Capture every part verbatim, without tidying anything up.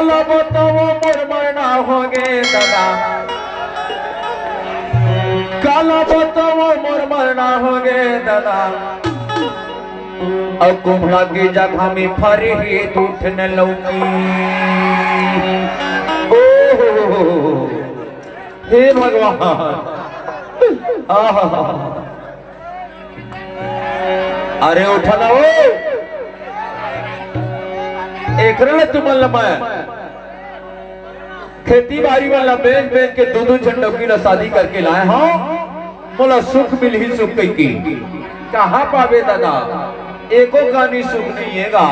काला बतावव मोर मरना होगे दादा, काला बतावव मोर मरना होगे दादा। अउ कुम्हड़ा के जगह में फरे हे दू ठन लौकी। ओ हो हो हो हो। हे भगवान, आहा। अरे उठा ना हो, एकरे ले तुमन ल मैं खेती बाड़ी वाला बेच बेच के दू दू झन डौकी ला शादी करके लाए हंव, मोला सुख मिलही सुख कहिके। कहाँ पाबे दादा, एको कानी सुख नइ हे गा।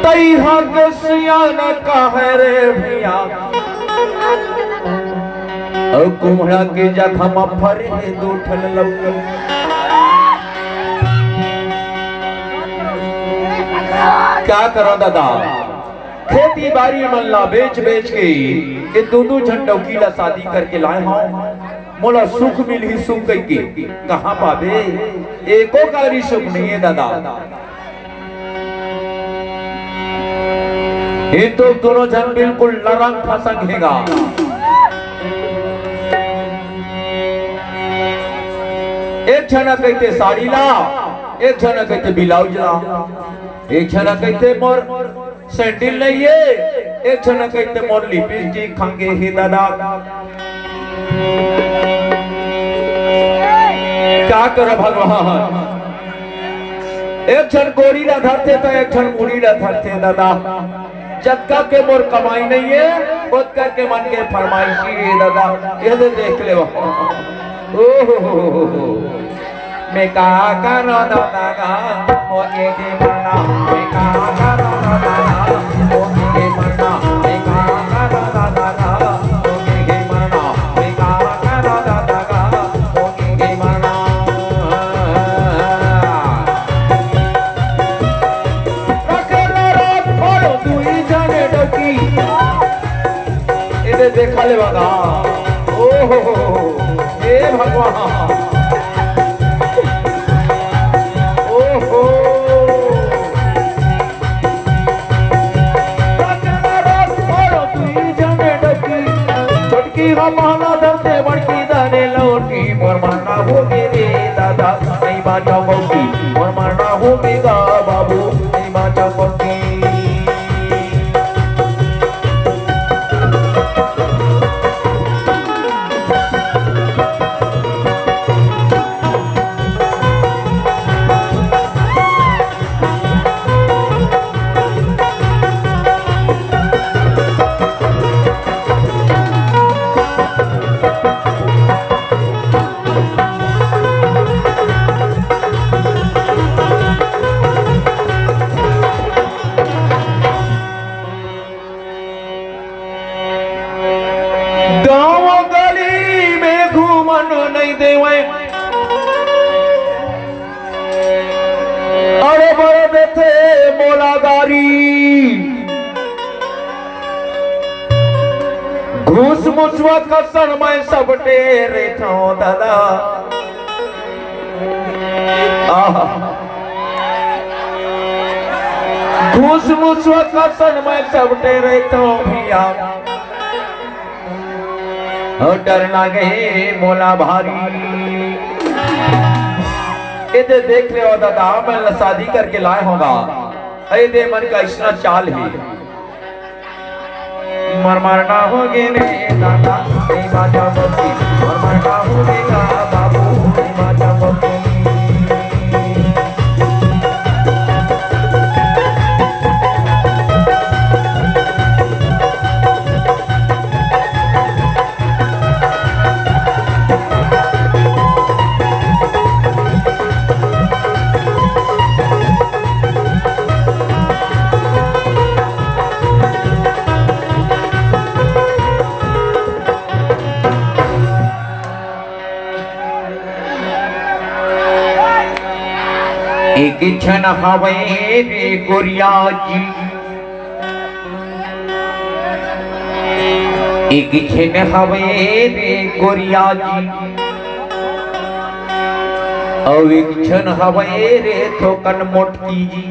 तइहा के सियान कहे रे भइया, अउ कुम्हड़ा के जगह म फरे हे दू ठन लौकी। का करंव दादा, खेती बाड़ी मन ला बेच बेच के ये दू दू झन डौकी ला शादी करके लाए हंव, मोला सुख मिलही सुख कहिके। कहाँ पाबे, एको कानी सुख नइ हे दादा। ये तो दूनों झन बिल्कुल लरंग फसंग हे गा। एक झन कहिथे साड़ी ला, एक झन कहिथे ब्लाउज ला, एक झन कहिथे मोर सैंडल नइ हे, एक झन कहिथे मोर लिपस्टिक खंगे हे दादा। का करंव भगवान, एक झन गोड़ी ला धरथे त एक झन मुड़ी ला धरथे दादा। जतका के मोर कमाई नइ हे, ओतका के मन के फरमाइशी हे दादा। ये दे देख ले। ओ हो हो हो हो। मैं का करंव दादा गा, मोके के मरना, मैं का करंव दादा गा, मोके के मरना, मैं का करंव दादा गा, मोके के मरना, मैं का करंव दादा गा, मोके के मरना। रखे रात भर दुई जने डौकी। एदे देखा ले बगा। ओ हो हो हो। हे भगवान। ओ हो। रखे रात भर दुई जने डौकी। छोटकी हा पहला धरथे, बड़की दाने लौटी। मोर मरना होगे रे दादा, नइ बाँचव बौकी। मोर मरना होगे गा बाबू, नइ बाँचव बौकी। गाँव गली में घूमन नइ देवय। अरे बड़ देथे मोला गारी। घूस मुसवा कसन मैं सबटे रेथंव दादा। आहा। घूस मुसवा कसन मैं सबटे रेथंव भइया। अउ डर लागे मोला भारी। एदे देख ले ओ दादा, मैं ला शादी करके लाए हंव गा। एदे मन का अइसना चाल हे। मोर मरना होगे रे दादा, नइ बाँचव बौकी। मोर मरना होगे गा बाबू, नइ बाँचव बौकी। एक झन हवय रे गोरिया जी, एक झन हवय रे गोरिया जी, अउ एक झन हवय रे थोकन मोटकी जी।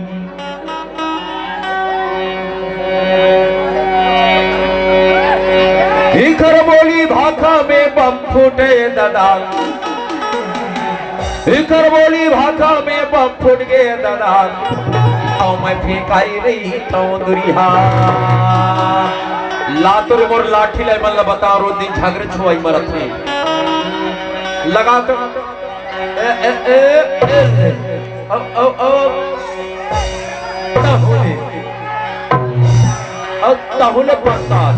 इखर बोली भाखा में बम फूटे ददा, इखर बोली भाखा में बम फूट गे ददा, अउ मैं फेंकाई रही तौं दुरिहा। ला तो रे मोर लाठी ला, मन ला बता, रोज दिन झगरे छुआई मरत हे। लगा तो। ए, ए, ए, ए, ए। अब, अब, अब। तहुले। अब तहुले प्रसाद।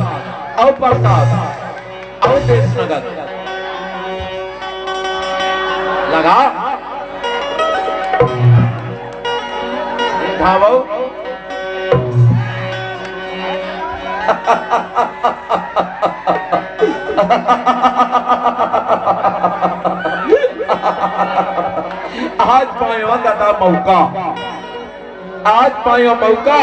अब प्रसाद। अब देश नगर। लगा। धावो। आज पायो दादा मौका, आज पायो मौका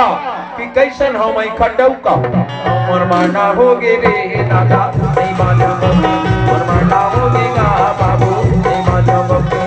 कि कइसन हवय खटौका। हमर माना होगे रे दादा, नइ मानव बबी। हमर माना होगे गा बाबू, नइ मानव बबी।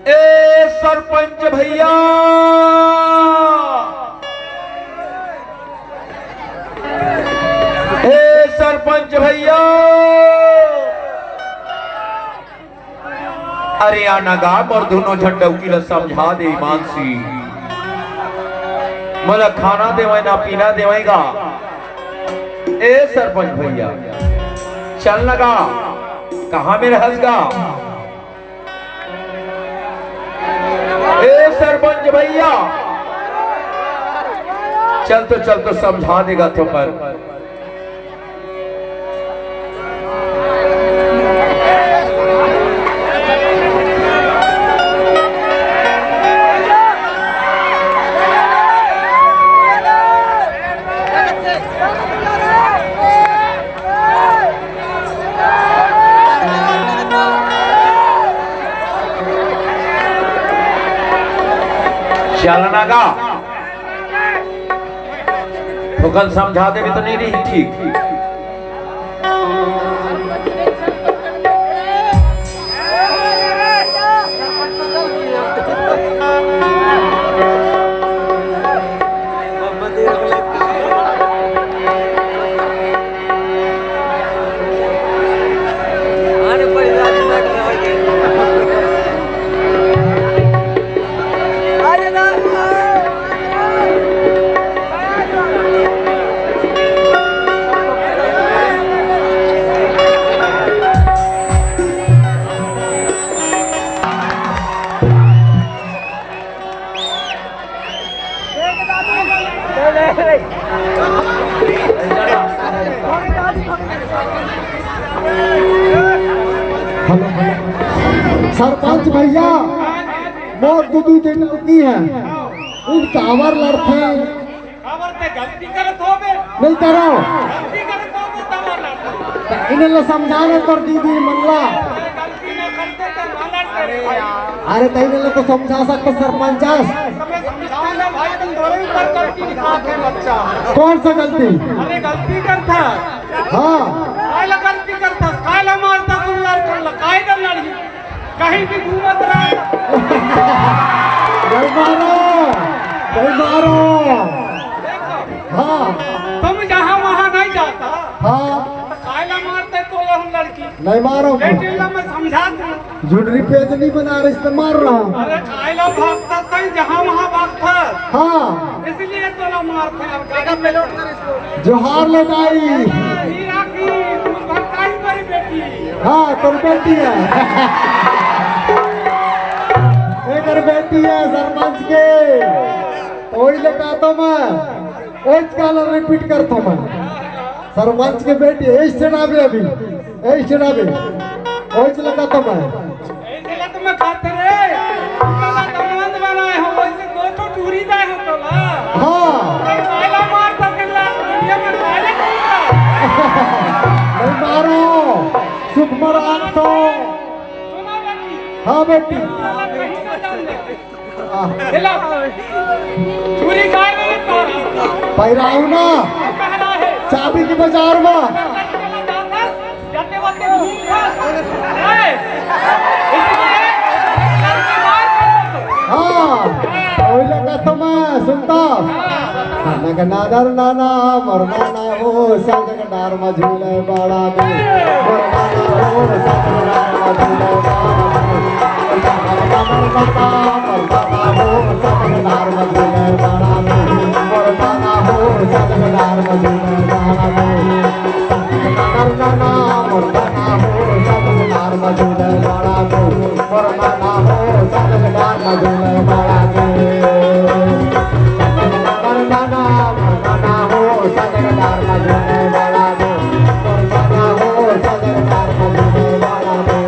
ए सरपंच भैया, ए सरपंच भैया, अरे आना गा, मोर दूनों झन डौकी ल समझा दे ईमान सी। मोला खाना देवय ना पीना देवय गा। ए सरपंच भैया, चल ना गा, कहाँ में रहस गा? ए सरपंच भैया, चल तो, चल तो समझा देगा तो पर। चलना गा। थोकन समझा देबे तो नहीं रही ठीक। Hello, hello. सरपंच भैया, मोर दू दू दिन रुकी है, इन कावर लड़थे। काबर ते गलती करत होबे? नहीं करो। गलती करत होबे तब ना। तो इन्हें लो समझाने पर दीदी मल्ला। गलती ना करते तो ना लड़ते रे भाई। अरे तो इन्हें लो तो समझा सकते सरपंच। तुम्हें समझाओ ना भाई, तुम दोनों ही पर गलती दिखाते हैं बच्चा। कौन सा गलती? अरे गलती करता। हाँ। कायला गलती करता, कायला मारता, सुन लड़ कर ला, कायला लड़ी। कहीं भी घूमत रहे। नहीं मारो, नहीं मारो। देखो, हाँ। तुम जहाँ वहाँ नहीं जाता। हाँ। तो कायला मारते तो हम लड़की। नहीं मारो। बेटी ला मैं समझा दूँ। झुनरी पेजनी बना रही, इससे मार रहा हूँ। अरे कायला भागता था, जहाँ वहाँ भागता। हाँ। इसलिए तो ना मारते हैं, अब कायला में लौट कर जोहार ले दाई। हीरा की, तू भटकाई बड़ी बेटी। हाँ, तोर बेटी है। एकर बेटी है सरपंच के। तो वही ले कहता मैं, एक गाना रिपीट करता मैं। सरपंच के बेटी, ए स्टैंड आवे अभी, ए स्टैंड आवे, ओइच लगा तो मैं। ऐसे लगा तो मैं खाते रे, इतना दमांद बनाए हो, वैसे दो ठो टूरी दाए हो तो ला। हाँ। मैं काला मार था के ला, दुनिया में काले नहीं था। नहीं मारो, सुकुमार आंख तो। सुना बेटी। हाँ बेटी। काला कहीं ना जान दे। चूरी काय में लेता? पैराऊ ना। पहला है। चाबी के बाजार में। जाते वक्त घूम था। ए, इसलिए लड़की मार कर दो। हाँ, वही लगा तो मैं सुनता। नगनादर नाना, मरना ना हो, सजन डार म झूले बड़ा दे। मोर नाना हो, सजन डार म झूले बड़ा दे। मोर नाना हो, सजन डार म झूले बड़ा दे। मोर नाना हो, सजन डार म झूले बड़ा दे। सजन डार नाना, मोर नाना हो, सजन डार म झूले बड़ा दे। मोर नाना हो, सजन डार म झूले बड़ा दे।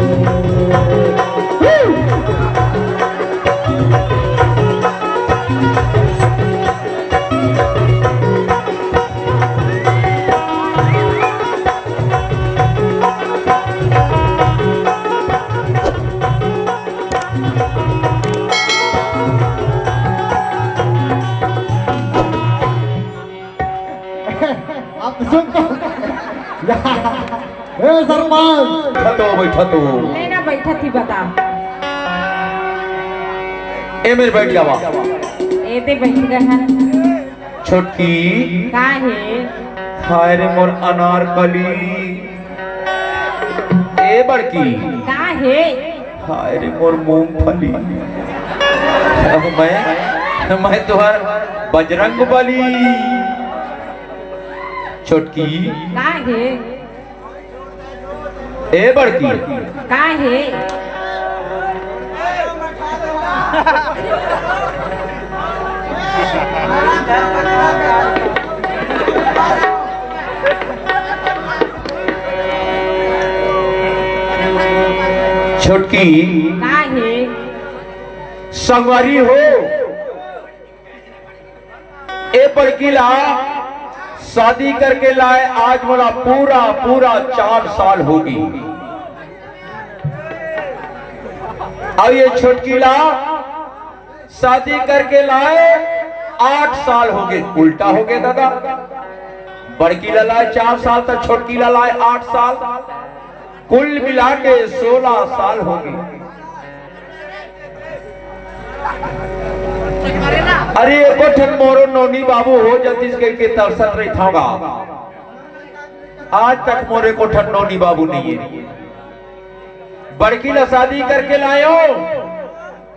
आप सुन तो। ए सरपंच। बैठा तो, बैठा तो। ले ना बैठा थी बता। ए मेरे बैठ जावा। ए ते बैठ गए हैं। छोटकी। का हे? हाय रे मोर अनारकली। ए बड़की। का हे? हाय रे मोर मूंगफली। अब मैं, मैं तुहार बजरंग बली। छोटकी। का हे? ए बड़की। का हे? छोटकी। का हे? संगवारी हो, ए बड़की ला शादी करके लाए आज मोला पूरा पूरा चार साल होगे। अउ ये छोटकी ला शादी करके लाए आठ साल होगे। उल्टा होगे दादा, बड़की ला लाए चार साल त छोटकी ला लाए आठ साल, कुल मिला के सोलह साल होगे। अरे एको ठन मोरो नोनी बाबू हो जतिस कहिके तरसत रहिथंव गा। आज तक मोर एको ठन नोनी बाबू नइ हे। बड़की ला शादी करके लाएंव,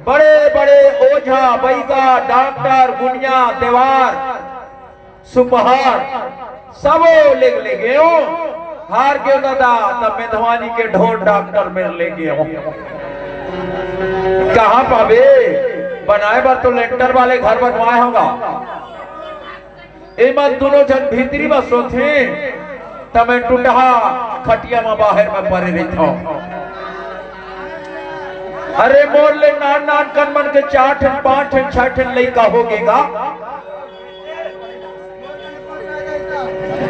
बड़े बड़े ओझा, बइगा, डॉक्टर, गुनिया, देवार, सुपहार सबो लेग लेगेंव। हार गेंव दादा, त मेधवानी के ढोर डॉक्टर मेर लेगेंव। कहाँ पाबे? बनाए बर तो लेंटर वाले घर बनवाए हंव गा। एमन दूनों झन भीतरी म सोथें, त मैं टुटहा खटिया म बाहिर म परे रहिथंव। अरे मोर ले नान नान कन मन के चार ठन, पांच ठन, छह ठन लइका होगे गा।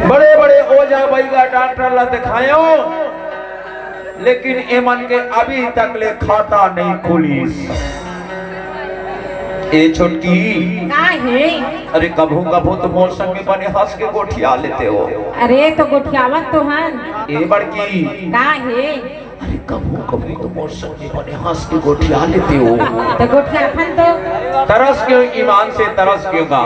बड़े बड़े ओझा बइगा डॉक्टर ला देखाएंव, लेकिन एमन के अभी तक ले खाता नइ खुलिस। ए छोटकी। का हे? अरे कभू कभू तो मोर संग में बने हंस के गोठिया लेते हो। अरे तो गोठियावत तो हन। ए बड़की। का हे? अरे कभू कभू तो मोर संग में बने हंस के गोठिया लेते हो। तो गोठियाथन तो। तरस गेंव, ईमान से तरस गेंव गा।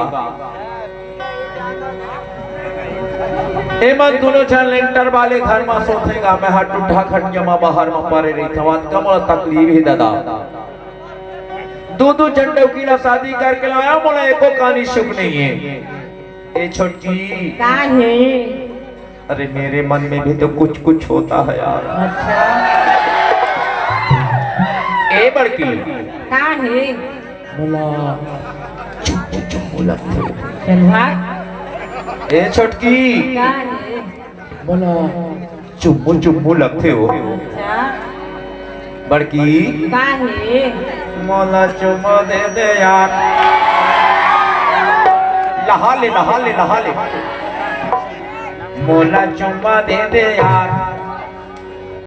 एमन दूनों झन लेंटर वाले घर म सोथें गा, मैं हा टुटहा खटिया म बाहिर म परे रहिथंव, अतका मोला तकलीफ हे दादा। दू दू झन डौकी ला शादी करके लाएंव, मोला एको कानी सुख नइ हे। ए छोटकी। का हे? अरे मेरे मन में भी तो कुछ कुछ होता है यार। अच्छा। ए बड़की। का हे? बोला। चुप चुप बोला। चल भाग। ए छोटकी। का हे? बोला। चुम्मू चुम्मू लगथे हो। अच्छा। बड़की। का हे? मोला चुम्मा दे दे यार। लहा ले, लहा ले, लहा ले। मोला चुम्मा दे दे यार।